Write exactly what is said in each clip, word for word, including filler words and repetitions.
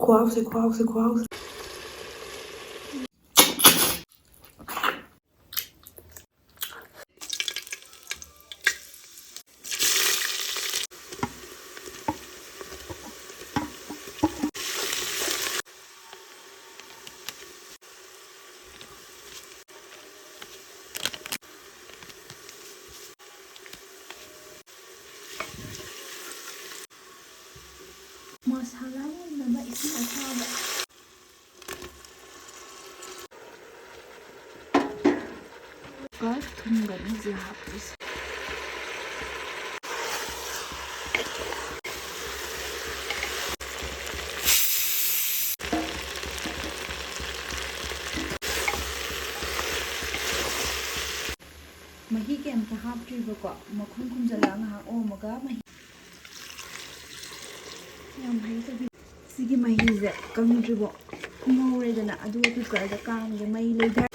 ꯈꯨꯍꯥꯎꯁꯦ, ꯈꯨꯍꯥꯎꯁꯦ, ꯈꯨꯍꯥꯎꯁꯦ꯫ ꯃꯁꯥꯂꯥ ꯃꯨꯟꯅꯕ ꯏꯁꯤꯡ ꯑꯁꯥꯕ꯫ ꯀ ꯊꯨꯝꯒꯅꯤ ꯍꯧꯖꯤꯛ ꯍꯥꯞꯄꯤꯁꯦ꯫ ꯃꯍꯤ ꯀꯩꯝꯇ ꯍꯥꯞꯇ꯭ꯔꯤꯕꯀꯣ, ꯃꯈꯨꯝ ꯈꯨꯝꯖꯤꯜꯂꯒ ꯉꯥꯏꯍꯥꯛ ꯑꯣꯝꯃꯒ ꯃꯍꯤ ꯌꯥꯝ ꯍꯩꯇꯕꯤ꯫ ꯁꯤꯒꯤ ꯃꯍꯤꯁꯦ ꯀꯪꯗ꯭ꯔꯤꯕꯣ ꯉꯧꯔꯦꯗꯅ, ꯑꯗꯨꯒ ꯀꯨꯀꯔꯗ ꯀꯥꯝꯒꯦ, ꯃꯩ ꯂꯩꯊꯔ꯫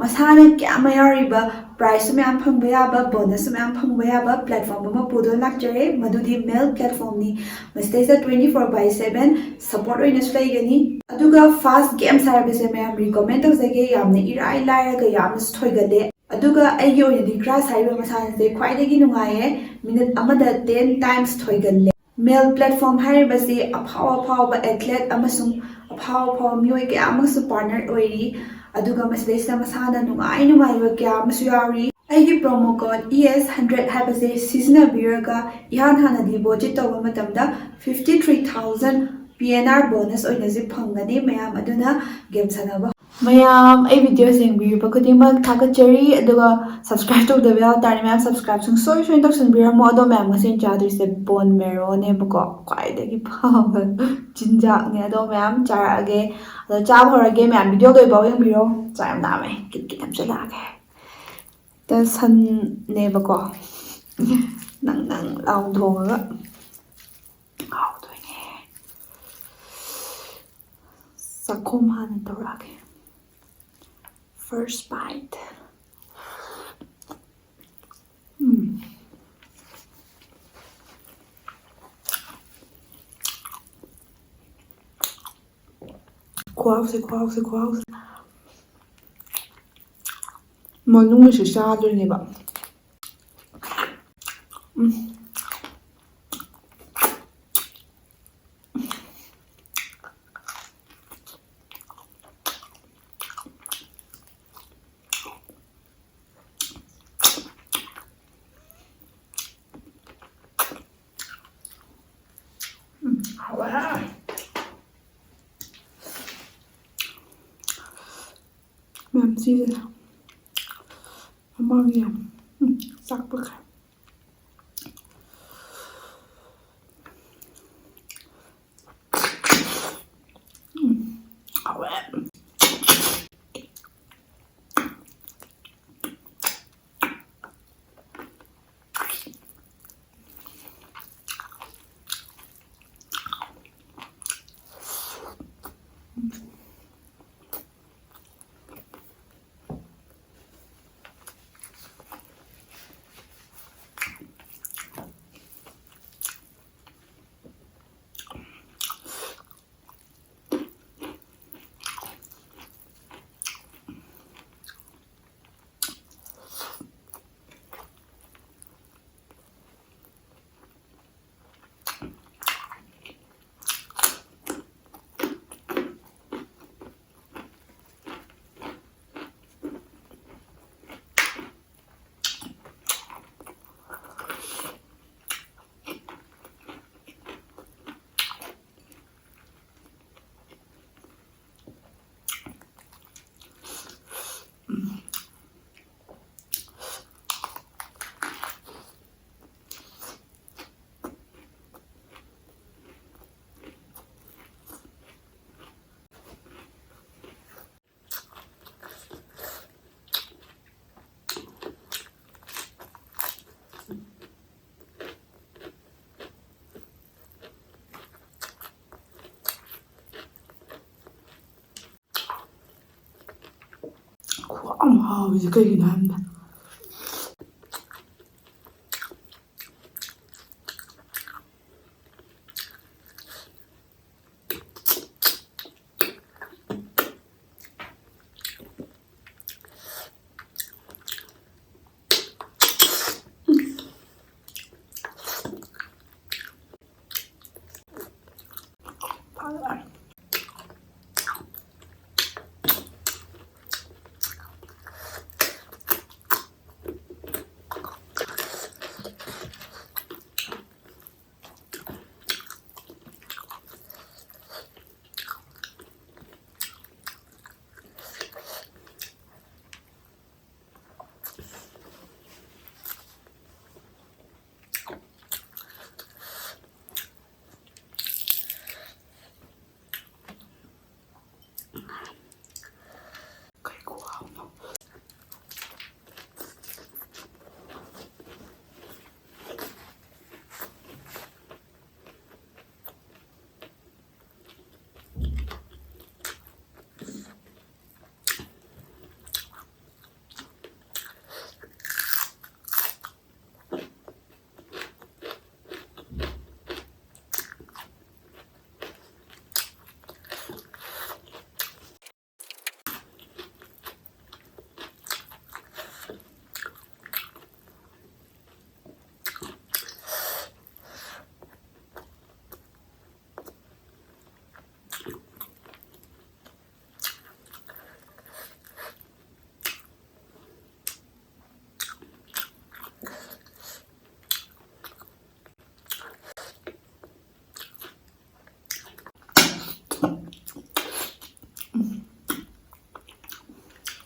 ꯃꯁꯥꯅ ꯀꯌꯥꯝ ꯌꯥꯎꯔꯤꯕ prizeꯁꯨ ꯃꯌꯥꯝ ꯐꯪꯕ ꯌꯥꯕ, bonusꯁꯨ ꯃꯌꯥꯝ ꯐꯪꯕ ꯌꯥꯕ platform ꯑꯃ ꯄꯨꯗꯨꯅ ꯂꯥꯛꯆꯔꯦ꯫ ꯃꯗꯨꯗꯤ Mel platformꯅꯤ꯫ ꯃꯁꯤꯗꯩꯁꯤꯗ twenty four by seven support ꯑꯣꯏꯅꯁꯨ ꯂꯩꯒꯅꯤ꯫ ꯑꯗꯨꯒ fast games ꯍꯥꯏꯕꯁꯦ ꯃꯌꯥꯝ recommend ꯇꯧꯖꯒꯦ꯫ ꯌꯥꯝꯅ ꯏꯔꯥꯏ ꯂꯥꯏꯔꯒ ꯌꯥꯝꯅꯁꯨ ꯊꯣꯏꯒꯜꯂꯦ꯫ ꯑꯗꯨꯒ ꯑꯩꯒꯤ ꯑꯣꯏꯅꯗꯤ grass ꯍꯥꯏꯔꯤꯕ ꯃꯁꯥꯟꯅꯁꯦ ꯈ꯭ꯋꯥꯏꯗꯒꯤ ꯅꯨꯡꯉꯥꯏꯌꯦ꯫ Minute ꯑꯃꯗ ten times ꯊꯣꯏꯒꯜꯂꯦ꯫ Mel platform ꯍꯥꯏꯔꯤꯕꯁꯤ ꯑꯐꯥꯎ ꯑꯐꯥꯎꯕ athlete ꯑꯃꯁꯨꯡ ꯑꯐꯥꯎ ꯑꯐꯥꯎꯕ ꯃꯤꯑꯣꯏ ꯀꯌꯥ ꯑꯃꯒꯁꯨ partner ꯑꯣꯏꯔꯤ꯫ ꯑꯗꯨꯒ ꯃꯁꯤꯗꯩꯁꯤꯗ ꯃꯁꯥꯅ ꯅꯨꯡꯉꯥꯏ ꯅꯨꯡꯉꯥꯏꯕ ꯀꯌꯥ ꯑꯃꯁꯨ ꯌꯥꯎꯔꯤ꯫ ꯑꯩꯒꯤ promo code E S hundred ꯍꯥꯏꯕꯁꯦ ꯁꯤꯖꯤꯟꯅꯕꯤꯔꯒ ꯏꯍꯥꯟ ꯍꯥꯟꯅ deposit ꯇꯧꯕ ꯃꯇꯝꯗ fifty three thousand P N R bonus ꯑꯣꯏꯅꯁꯨ ꯐꯪꯒꯅꯤ꯫ ꯃꯌꯥꯝ ꯑꯗꯨꯅ game ꯁꯥꯟꯅꯕ ꯃꯌꯥꯝ ꯑꯩ videoꯁꯦ ꯌꯦꯡꯕꯤꯔꯤꯕ ꯈꯨꯗꯤꯡꯃꯛ ꯊꯥꯒꯠꯆꯔꯤ꯫ ꯑꯗꯨꯒ subscribe ꯇꯧꯗꯕ ꯌꯥꯎ ꯇꯥꯔꯗꯤ ꯃꯌꯥꯝ subscribe ꯁꯨꯡꯁꯣꯏ ꯁꯣꯏꯗꯅ ꯇꯧꯁꯟꯕꯤꯔꯝꯃꯣ꯫ ꯑꯗꯣ ꯃꯌꯥꯝ, ꯉꯁꯤ ꯑꯩꯅ ꯆꯥꯗꯣꯏꯁꯦ bone marrowꯅꯦꯕꯀꯣ, ꯈ꯭ꯋꯥꯏꯗꯒꯤ ꯐꯕ ꯆꯤꯟꯖꯥꯛꯅꯦ꯫ ꯑꯗꯣ ꯃꯌꯥꯝ ꯆꯥꯔꯛꯑꯒꯦ꯫ ꯑꯗꯣ ꯆꯥꯕ ꯍꯧꯔꯒꯦ꯫ ꯃꯌꯥꯝ video ꯂꯣꯏꯐꯥꯎ ꯌꯦꯡꯕꯤꯔꯣ꯫ ꯆꯥꯛ ꯌꯥꯝ ꯂꯥꯝꯃꯦ, ꯀꯤꯠ ꯀꯤꯠ ꯅꯝꯁꯤꯜꯂꯛꯑꯒꯦ꯫ ꯇ ꯁꯟꯅꯦꯕꯀꯣ, ꯅꯪ ꯅꯪ ꯂꯥꯎꯅ ꯊꯣꯡꯉꯒ ꯍꯥꯎꯗꯣꯏꯅꯦ꯫ ꯆꯥꯛꯈꯣꯝ ꯍꯥꯟꯅ ꯇꯧꯔꯛꯑꯒꯦ꯫ First bite. ꯎꯝ꯫ ꯈꯨꯍꯥꯎꯁꯦ, ꯈꯨꯍꯥꯎꯁꯦ, ꯈꯨꯍꯥꯎꯁꯦ꯫ ꯃꯅꯨꯡꯒꯤꯁꯨ ꯆꯥꯗꯣꯏꯅꯦꯕ꯫ ꯎꯝ꯫ ꯎꯝ, ꯍꯥꯎꯋꯦ꯫ ꯃꯌꯥꯝ ꯆꯤꯁꯦ ꯃꯃꯥꯡꯒꯤ ꯌꯥꯝ, ꯎꯝ, ꯆꯥꯛ ꯄꯛꯈ꯭ꯔꯦ꯫ ꯎꯝ, ꯍꯥꯎꯋꯦ꯫ ꯌꯥꯝ ꯍꯥꯎꯔꯤꯁꯦ ꯀꯩꯒꯤꯅꯣ ꯍꯥꯏꯕꯗ, ꯀꯩ ꯈꯨꯍꯥꯎꯅꯣ꯫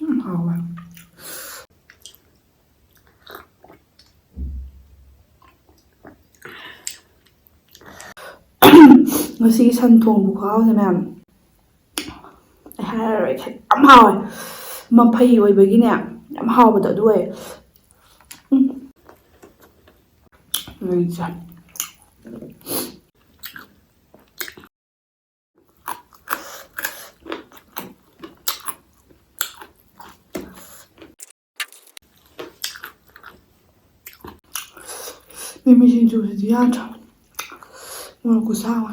ꯎꯝ, ꯍꯥꯎꯋꯦ꯫ ꯉꯁꯤꯒꯤ ꯁꯟ ꯊꯣꯡꯕ ꯈꯨꯍꯥꯎꯁꯦ ꯃꯌꯥꯝ ꯑꯩ ꯍꯥꯏꯔꯔꯣꯏꯒꯦ, ꯌꯥꯝ ꯍꯥꯎꯋꯦ꯫ ꯃꯐꯩ ꯑꯣꯏꯕꯒꯤꯅꯦ, ꯌꯥꯝ ꯍꯥꯎꯕꯗꯣ ꯑꯗꯨ ꯑꯣꯏꯌꯦ꯫ ꯎꯝ꯫ ꯂꯩꯖ-, ꯃꯤꯃꯤ ꯁꯤꯡꯖꯨꯁꯤꯗꯤ ꯌꯥꯗ꯭ꯔꯥ? ꯃꯣꯔꯣꯛ ꯈꯨꯁꯥ ꯑꯃ꯫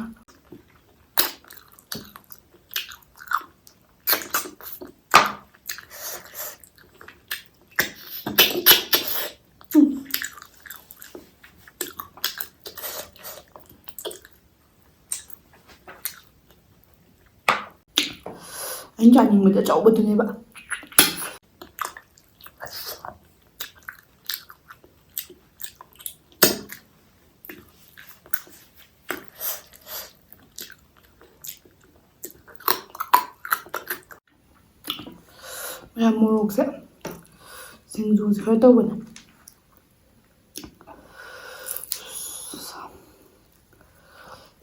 ꯑꯩꯅ ꯆꯥꯅꯤꯡꯕꯗꯤ ꯑꯆꯧꯕꯗꯨꯅꯦꯕ꯫ ꯃꯌꯥꯝ ꯃꯣꯔꯣꯛꯁꯦ ꯁꯤꯡꯖꯨꯁꯦ ꯈꯔ ꯇꯧꯕꯅꯦ꯫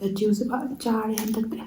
ꯂꯤꯆꯤꯁꯦ ꯐꯖꯅ ꯆꯥꯔꯦ ꯍꯟꯗꯛꯇꯤ꯫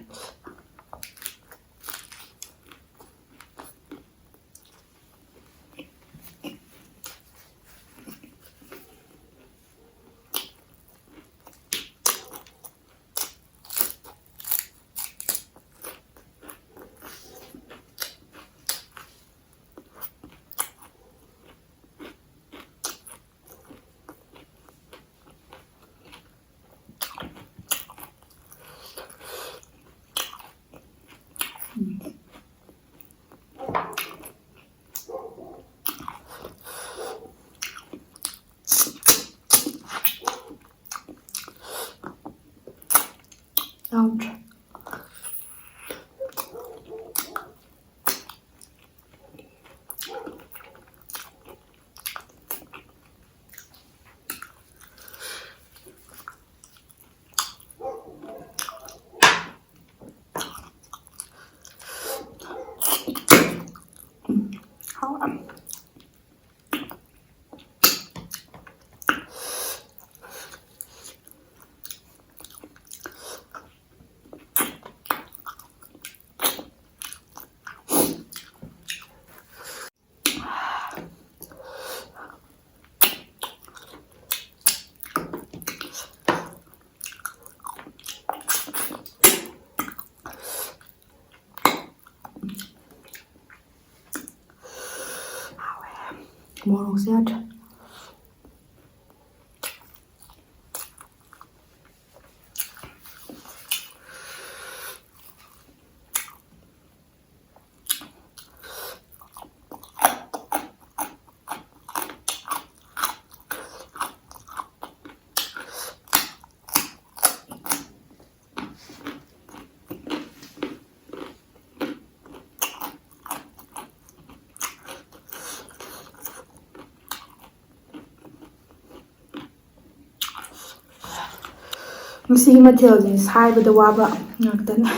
ꯌꯥꯎꯗ꯭ꯔꯦ꯫ ꯎꯝ, ꯍꯥꯎꯔꯦ꯫ ꯃꯣꯔꯣꯛꯁꯦ ꯌꯥꯗ꯭ꯔꯦ꯫ ꯉꯁꯤꯒꯤ ꯃꯊꯦꯜꯁꯦ ꯁꯥꯏꯕꯗ ꯋꯥꯕ ꯉꯥꯛꯇꯅꯦ꯫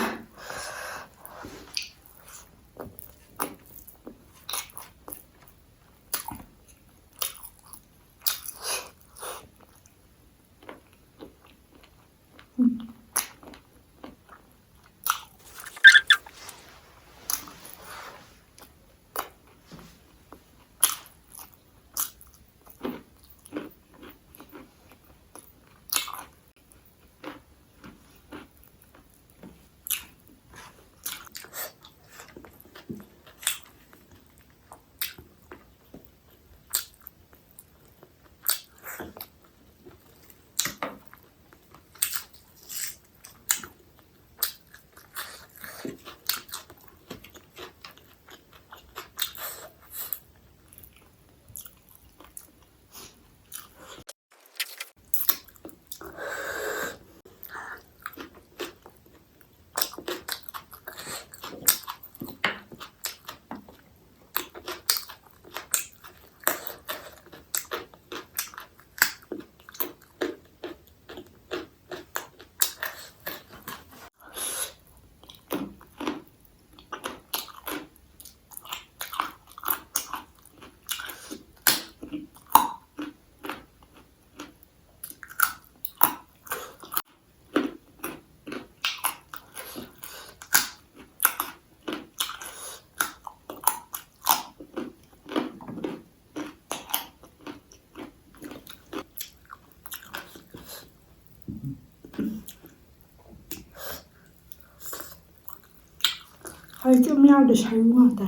ꯍꯧꯖꯤꯛꯇꯤ ꯑꯃ ꯌꯥꯎꯗꯦ, ꯁꯔꯨ ꯉꯥꯛꯇ꯫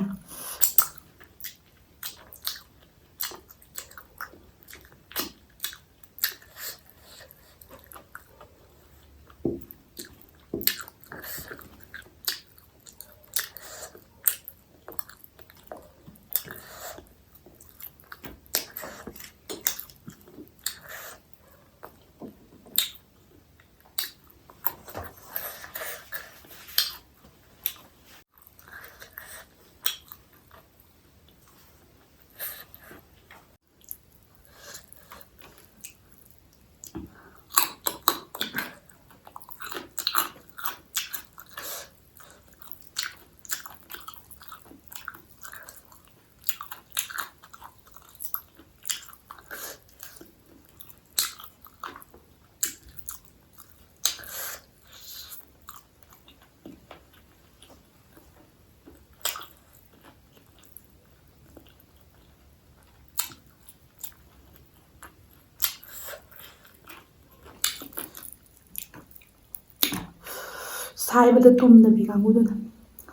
ꯁꯥꯏꯕꯗ ꯇꯨꯝꯗꯕꯤ ꯀꯥꯡꯕꯨꯗꯨꯅ꯫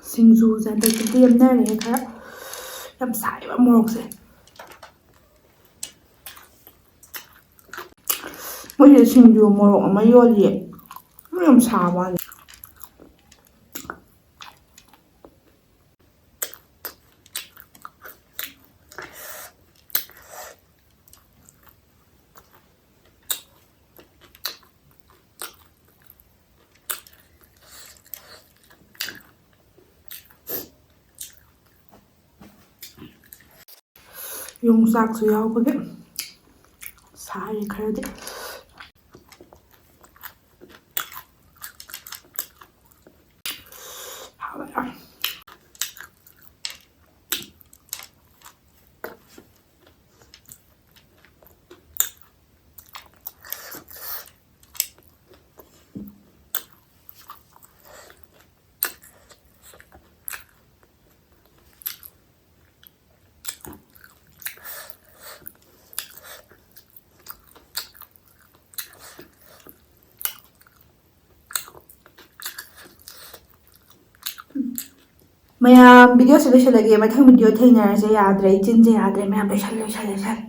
ꯁꯤꯡꯖꯨꯁꯦ ꯍꯟꯗꯛꯇꯤ ꯂꯦꯝꯅꯔꯦ ꯈꯔ꯫ ꯌꯥꯝ ꯁꯥꯏꯕ ꯃꯣꯔꯣꯛꯁꯦ꯫ ꯃꯣꯏꯁꯦ ꯁꯤꯡꯖꯨ ꯃꯣꯔꯣꯛ ꯑꯃ ꯌꯣꯜꯂꯤꯌꯦ꯫ ꯌꯥꯝ ꯁꯥꯕ ꯋꯥꯅꯤ꯫ ꯌꯣꯡꯆꯥꯛꯁꯨ ꯌꯥꯎꯕꯒꯤ ꯁꯥꯔꯤ ꯈꯔꯗꯤ꯫ ꯍꯥꯎꯋꯦ꯫ ꯃꯌꯥꯝ, video ꯁꯦ ꯂꯣꯏꯁꯤꯜꯂꯒꯦ꯫ ꯃꯊꯪ video ꯊꯦꯡꯅꯔꯁꯦ꯫ ꯌꯥꯗ꯭ꯔꯦ, ꯏꯆꯤꯟꯁꯦ ꯌꯥꯗ꯭ꯔꯦ꯫ ꯃꯌꯥꯝ, ꯂꯣꯏꯁꯜꯂꯦ, ꯂꯣꯏꯁꯜꯂꯦ, ꯂꯣꯏꯁꯜꯂꯦ꯫